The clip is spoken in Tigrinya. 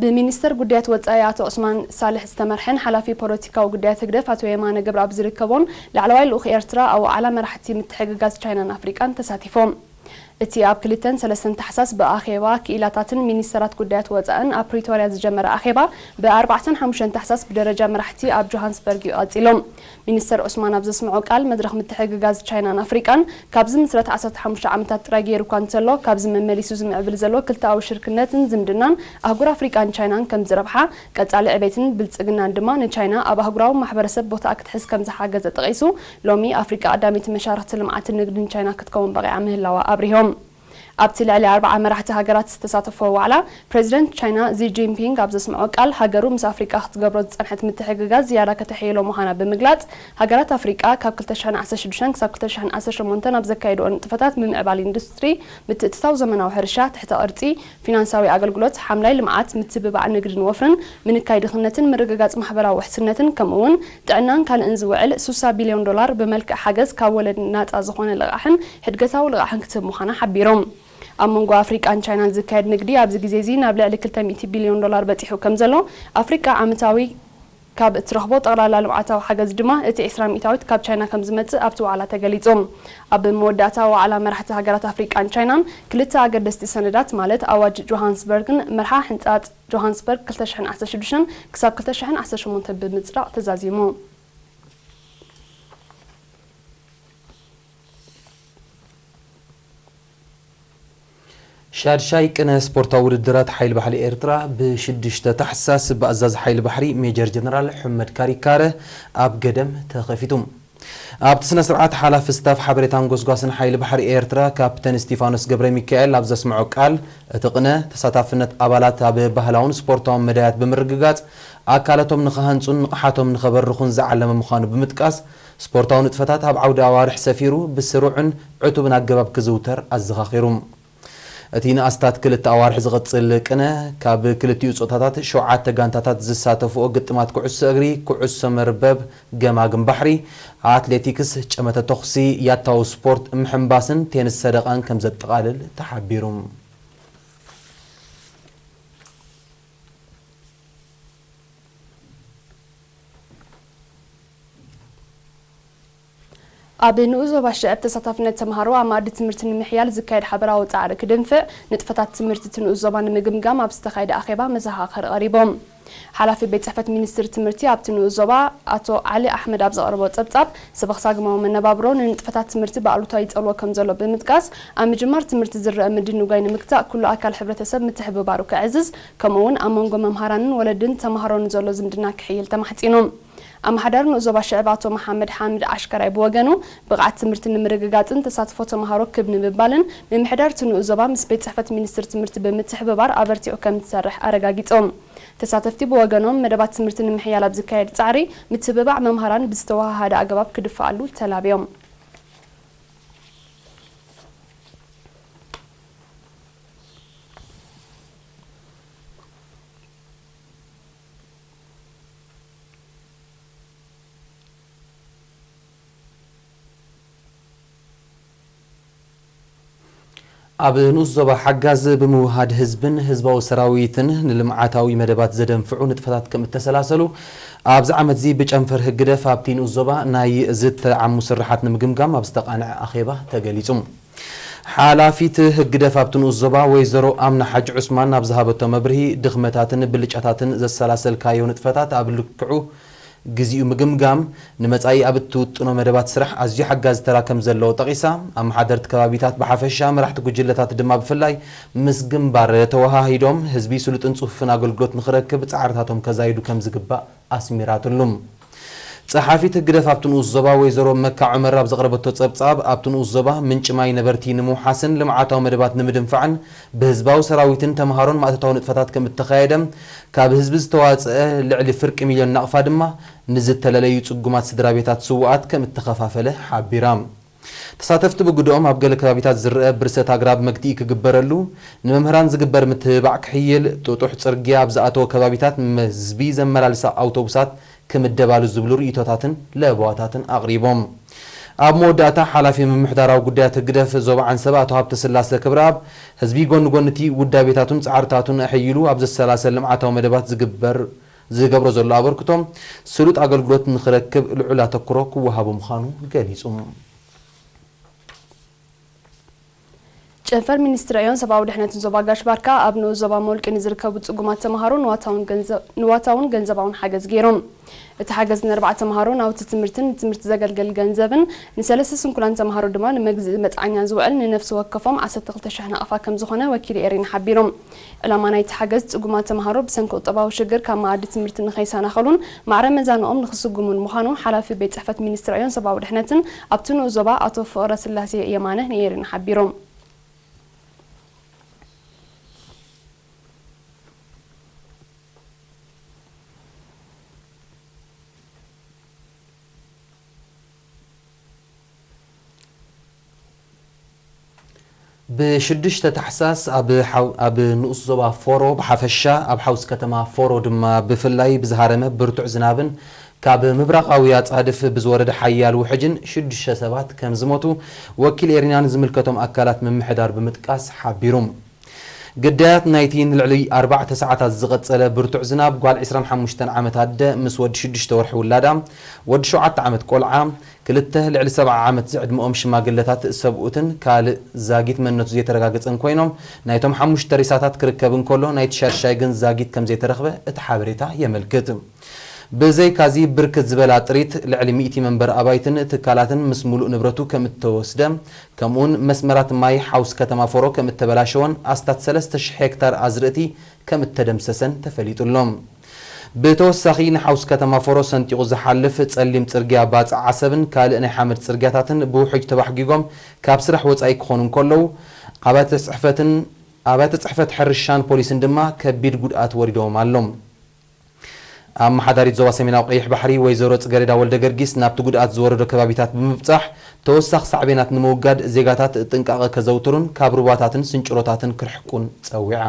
ብሚኒስተር ጉዳያት ወጻኢ ኣቶ ዑስማን ሳልሕ ዝተመርሐን ሓላፊ ፖለቲካዊ ጉዳያት ህግደፍ ኣቶ የማነ ገብረኣብ ዝርከቦን ላዕለዋይ ልኡኽ ኤርትራ ኣብ ዋዕላ መራሕቲ ምትሕግጋዝ ቻይናን ኣፍሪቃን ተሳቲፎም። እቲ ኣብ ክልተን ሰለስተን ታሕሳስ ብኣኼባ ክኢላታትን ሚኒስተራት ጉዳያት ወጻእን ኣብ ፕሪቶርያ ዝጀመረ ኣኼባ ብ ኣርባዕተን ሓሙሽተን ታሕሳስ ብደረጃ መራሕቲ ኣብ ጆሃንስበርግ እዩ ቀጺሉ። ሚኒስተር ዑስማን ኣብ ዘስምዖ ቃል፣ መድረኽ ምትሕግጋዝ ቻይናን ኣፍሪቃን ካብዚ ምስረት ዓሰርተ ሓሙሽተ ዓመታት ጥራይ ገይሩ እኳ እንተሎ፣ ካብዚ መመሊሱ ዝምዕብል ዘሎ ክልተኣዊ ሽርክነትን ዝምድናን ኣህጉር ኣፍሪቃን ቻይናን ከም ዝረብሓ፣ ቀጻሊ ዕቤትን ብልጽግናን ድማ ንቻይና ኣብ ኣህጉራዊ ማሕበረሰብ ቦታኣ ክትሕዝ ከም ዝሓገዘ ጠቒሱ፣ ሎሚ ኣፍሪቃ ቀዳመይቲ መሻርኽቲ ልምዓትን ንግድን ቻይና ክትከውን በቒዓ ምህላዋ ኣብሪሆም። ኣብቲ ልዕሊ ኣርብዓ መራሕቲ ሃገራት ዝተሳተፎ ዋዕላ፣ ፕሬዚደንት ቻይና ዚ ጂንፒንግ ኣብ ዘስምዖ ቃል፣ ሃገሩ ምስ ኣፍሪቃ ክትገብሮ ዝጸንሐት ምትሕግጋዝ ዝያዳ ከተሐይሎ ምዃና ብምግላጽ፣ ሃገራት ኣፍሪቃ ካብ ክልተ ሽሕን ዓሰርተ ሽዱሽተን ክሳብ ክልተ ሽሕን ዓሰርተ ሸሞንተን ኣብ ዘካየድኦ ንጥፈታት ምምዕባል ኢንዱስትሪ፣ ምትእትታው ዘመናዊ ሕርሻ፣ ትሕተ ቅርጺ፣ ፊናንሳዊ ኣገልግሎት፣ ሓምላይ ልምዓት፣ ምትብባዕ ንግድን ወፍርን፣ ምንካይ ድኽነትን ምርግጋጽ ማሕበራዊ ውሕስነትን፣ ከምኡ'ውን ጥዕናን ካልእን ዝውዕል ሱሳ ቢልዮን ዶላር ብመልክዕ ሓገዝ ካብ ወለድ ናጻ ዝኾነ ልቓሕን ሕድገታዊ ልቓሕን ክትህብ ምዃና ሓቢሮም። ኣብ መንጎ ኣፍሪቃን ቻይናን ዝካየድ ንግዲ ኣብዚ ግዜ እዚ ናብ ልዕሊ ክልተ ሚእቲ ቢልዮን ዶላር በጺሑ ከም ዘሎ፣ ኣፍሪቃ ዓመታዊ ካብ እትረኽቦ ጠቕላላ ልምዓታዊ ሓገዝ ድማ እቲ ዕስራ ሚእታዊት ካብ ቻይና ከም ዝመጽእ ኣብቲ ዋዕላ ተገሊጹ። ኣብ መወዳእታ ዋዕላ መራሕቲ ሃገራት ኣፍሪቃን ቻይናን ክልተ ኣገደስቲ ሰነዳት ማለት ኣዋጅ ጆሃንስበርግን መርሓ ሕንጻጽ ጆሃንስበርግ ክልተ ሽሕን ዓሰርተ ሽዱሽተን ክሳብ ክልተ ሽሕን ዓሰርተ ሸሞንተን ብምጽዳቕ ተዛዚሙ። ሻድሻይ ቅነ ስፖርታዊ ውድድራት ሓይሊ ባሕሪ ኤርትራ ብሽዱሽተ ታሕሳስ ብኣዛዚ ሓይሊ ባሕሪ ሜጀር ጀነራል ሕመድ ካሪካረ ኣብ ገደም ተኸፊቱ። ኣብቲ ስነ ስርዓት ሓላፊ ስታፍ ሓበሬታን ጎስጓስን ሓይሊ ባሕሪ ኤርትራ ካፕተን እስቲፋኖስ ገብረ ሚካኤል ኣብ ዘስምዖ ቃል፣ እቲ ቅነ ተሳታፍነት ኣባላት ኣብ ባህላውን ስፖርታውን መዳያት ብምርግጋጽ ኣካላቶም ንኽሃንጹን ንቕሓቶም ንኸበርኹን ዝዓለመ ምዃኑ ብምጥቃስ፣ ስፖርታዊ ንጥፈታት ኣብ ዓውዲ ኣዋርሕ ሰፊሩ ብስሩዕን ዕቱብን ኣገባብ ክዝውተር ኣዘኻኺሩ። እቲ ንኣስታት ክልተ ኣዋርሕ ዝቕጽል ቅነ፣ ካብ ክልቲኡ ጾታታት ሸውዓተ ጋንታታት ዝሳተፍኦ ግጥማት ኩዕሶ እግሪ፣ ኩዕሶ መርበብ፣ ገማግም ባሕሪ፣ ኣትሌቲክስ፣ ጨመተ ተኹሲ፣ ያታዊ ስፖርት፣ ምሕንባስን ቴንስ ሰደቓን ከም ዘጠቓልል ተሓቢሩ። ኣብ ንኡስ ዞባ ሽዕብ ተሳታፍነት ተምሃሮ ኣብ መኣዲ ትምህርቲ ንምሕያል ዝካየድ ሓበራዊ ጻዕሪ ክድንፍዕ፣ ንጥፈታት ትምህርቲ እቲ ንኡስ ዞባ ንምግምጋም ኣብ ዝተኻየደ ኣኼባ መዘኻኸሪ ቀሪቦም። ሓላፊ ቤት ጽሕፈት ሚኒስትሪ ትምህርቲ ኣብቲ ንኡስ ዞባ ኣቶ ዓሊ ኣሕመድ ኣብ ዘቕረቦ ጸብጻብ፣ ሰበኽ ሳግማዊ መነባብሮ ንንጥፈታት ትምህርቲ ብኣሉታ ይጸልዎ ከም ዘሎ ብምጥቃስ፣ ኣብ ምጅማር ትምህርቲ ዝረአ ምድንጓይ ንምግታእ ኩሉ ኣካል ሕብረተሰብ ምትሕብባሩ ከዕዝዝ፣ ከምኡ እውን ኣብ መንጎ መምሃራንን ወለድን ተምሃሮን ዘሎ ዝምድና ክሕይል ተማሕጺኑ። ኣመሓዳሪ ንኡስ ዞባ ሽዕብ ኣቶ መሓመድ ሓምድ ኣሽከራይ ብወገኑ፣ ብቕዓት ትምህርቲ ንምርግጋጽን ተሳትፎ ተምሃሮ ክብ ንምባልን፣ ምምሕዳር እቲ ንኡስ ዞባ ምስ ቤት ጽሕፈት ሚኒስትሪ ትምህርቲ ብምትሕብባር ኣበርቲዑ ከም ዝሰርሕ ኣረጋጊጾም። ተሳተፍቲ ብወገኖም፣ መደባት ትምህርቲ ንምሕያል ኣብ ዝካየድ ጻዕሪ፣ ምትብባዕ መምሃራን ብዝተወሃሃደ ኣገባብ ክድፍኣሉ ተላብዮም። ኣብ ንኡስ ዞባ ሓጋዝ ብምውሃድ ህዝብን ህዝባዊ ሰራዊትን ንልምዓታዊ መደባት ዘደንፍዑ ንጥፈታት ከም እተሰላሰሉ፣ ኣብዚ ዓመት እዚ ብጨንፈር ህግደፍ ኣብቲ ንኡስ ዞባ ናይ ዝተዓሙ ስርሓት ንምግምጋም ኣብ ዝተቓንዐ ኣኼባ ተገሊጹ። ሓላፊት ህግደፍ ኣብቲ ንኡስ ዞባ ወይዘሮ ኣምና ሓጂ ዑስማን ኣብ ዝሃበቶ መብርሂ፣ ድኽመታትን ብልጫታትን ዘሰላሰልካዮ ንጥፈታት ኣብ ልክዑ ግዜኡ ምግምጋም፣ ንመጻኢ ኣብ እትውጥኖ መደባት ስራሕ ኣዝዩ ሓጋዚ ተራ ከም ዘለዎ ጠቒሳ፣ ኣመሓደርቲ ከባቢታት ብሓፈሻ፣ መራሕቲ ጉጅለታት ድማ ብፍላይ፣ ምስ ግንባር ተወሃሂዶም፣ ህዝቢ ስሉጥን ጽፉፍን ኣገልግሎት ንኽረክብ ጻዕርታቶም ከዛይዱ ከም ዝግባእ ኣስሚራትሉ። ጸሓፊት ህግደፍ ኣብቲ ንኡስ ዞባ ወይዘሮ መካ ዑመር ኣብ ዘቕረበቶ ጸብጻብ፣ ኣብቲ ንኡስ ዞባ ምንጪ ማይ ነበርቲ ንምውሓስን ልምዓታዊ መደባት ንምድንፋዕን ብህዝባዊ ሰራዊትን ተምሃሮን ማእቶታዊ ንጥፈታት ከም እተኻየደ፣ ካብ ህዝቢ ዝተዋጽአ ልዕሊ ፍርቂ ሚልዮን ናቕፋ ድማ ንዝተለለዩ ጽጉማት ስድራ ቤታት ስዉኣት ከም እተኸፋፈለ ሓቢራ። ተሳተፍቲ ብግደኦም፣ ኣብ ገለ ከባቢታት ዝረአ ብርሰት ኣግራብ መግትኢ ክግበረሉ፣ ንመምህራን ዝግበር ምትብባዕ ክሕይል፣ ጥጡሕ ጽርግያ ኣብ ዝኣተወ ከባቢታት መዝቢ ዘመላልሳ ኣውቶቡሳት ክምደባሉ ዝብሉ ርእይቶታትን ለበዋታትን ኣቕሪቦም። ኣብ መወዳእታ፣ ሓላፊ ምምሕዳራዊ ጉዳያት ህግደፍ ዞባ ዓንሰባ ኣቶ ሃብተስላሰ ክብረኣብ፣ ህዝቢ ጎኒ ጎኒ እቲ ውዳቤታቱን ጻዕርታቱን ኣሐይሉ ኣብ ዘሰላሰል ልምዓታዊ መደባት ዝግበር ዝገብሮ ዘሎ ኣበርክቶ ስሉጥ ኣገልግሎት ንኽረክብ ልዑል ኣተኩሮ ክወሃቦ ምዃኑ ገሊጹ። ጨንፈር ሚኒስትሪ ዕዮን ሰብኣዊ ድሕነትን ዞባ ጋሽ ባርካ ኣብ ንኡስ ዞባ ሞልቂ ንዝርከቡ ጽጉማት ተምሃሮ ንዋታውን ገንዘባውን ሓገዝ ገይሮም። እቲ ሓገዝ ንኣርባዕተ ተምሃሮ ናውቲ ትምህርትን ንትምህርቲ ዘገልግል ገንዘብን ንሰለስተ ስንኩላን ተምሃሮ ድማ ንመግዝኢ መጽዓኛ ዝውዕል ንነፍሲ ወከፎም ዓሰርተ ክልተ ሽሕ ናቕፋ ከምዝኾነ ወኪል ኤሪና ሓቢሮም። ዕላማ ናይቲ ሓገዝ ጽጉማት ተምሃሮ ብሰንኪ ቁጠባዊ ሽግር ካብ መኣዲ ትምህርቲ ንኸይሰናኸሉን ማዕረ መዛንኦም ንኽስጉሙን ምዃኑ ሓላፊ ቤት ጽሕፈት ሚኒስትሪ ዕዮን ሰብኣዊ ድሕነትን ኣብቲ ንኡስ ዞባ ኣቶ ፍቕረስላሴ የማነ ንኤሪና ሓቢሮም። ብሽዱሽተ ታሕሳስ ኣብ ንኡስ ዞባ ፎሮ ብሓፈሻ ኣብ ሓውስ ከተማ ፎሮ ድማ ብፍላይ ብዝሃረመ ብርቱዕ ዝናብን ካብ ምብራቓዊ ኣጻድፍ ብዝወረደ ሓያል ውሕጅን ሽዱሽተ ሰባት ከም ዝሞቱ ወኪል ኤሪና ንዝምልከቶም ኣካላት ምምሕዳር ብምጥቃስ ሓቢሩ። ግዳያት ናይቲ ንልዕሊ ኣርባዕተ ሰዓታት ዝቐጸለ ብርቱዕ ዝናብ ጓል ዕስራን ሓሙሽተን ዓመት ኣደ ምስ ወዲ ሽዱሽተ ወርሒ ውላዳ፣ ወዲ ሸውዓተ ዓመት ቆልዓ፣ ክልተ ልዕሊ ሰብዓ ዓመት ዝዕድመኦም ሽማግለታት ሰብኡትን ካልእ ዛጊት መንነቱ ዘይተረጋገጸን ኮይኖም፣ ናይቶም ሓሙሽተ ሬሳታት ክርከብ እንከሎ ናይቲ ሻድሻይ ግን ዛጊት ከም ዘይተረኽበ እቲ ሓበሬታ የመልክት። ብዘይካዚ ብርክት ዝበላ ጥሪት ልዕሊ ሚእቲ መንበሪ ኣባይትን ትካላትን ምስ ሙሉእ ንብረቱ ከም እተወስደ ከምኡውን መስመራት ማይ ሓውስ ከተማ ፎሮ ከም እተበላሸወን ኣስታት ሰለስተ ሽሕ ሄክታር ኣዝርእቲ ከም እተደምሰሰን ተፈሊጡ ኣሎ። ብተወሳኺ ንሓውስ ከተማ ፎሮ ሰንጢቑ ዝሓልፍ ጸሊም ጽርግያ ባጽዕ ዓሰብን ካልእ ናይ ሓመድ ጽርግያታትን ብውሕጅ ተባሕጊጎም ካብ ስራሕ ወጻኢ ክኾኑ እንከለዉ ኣብያተ ጽሕፈትን ኣብያተ ጽሕፈት ሕርሻን ፖሊስን ድማ ከቢድ ጉድኣት ወሪዶም ኣሎ። ኣመሓዳሪት ዞባ ሰሜናዊ ቀይሕ ባሕሪ ወይዘሮ ጽገሬዳ ወልደ ገርጊስ ናብቲ ጉድኣት ዝወረዶ ከባቢታት ብምብጻሕ ተወሳኺ ሳዕቤናት ንምውጋድ ዜጋታት ጥንቃቐ ከዘውትሩን ካብ ሩባታትን ስንጭሮታትን ክርሕቁን ጸዊዓ።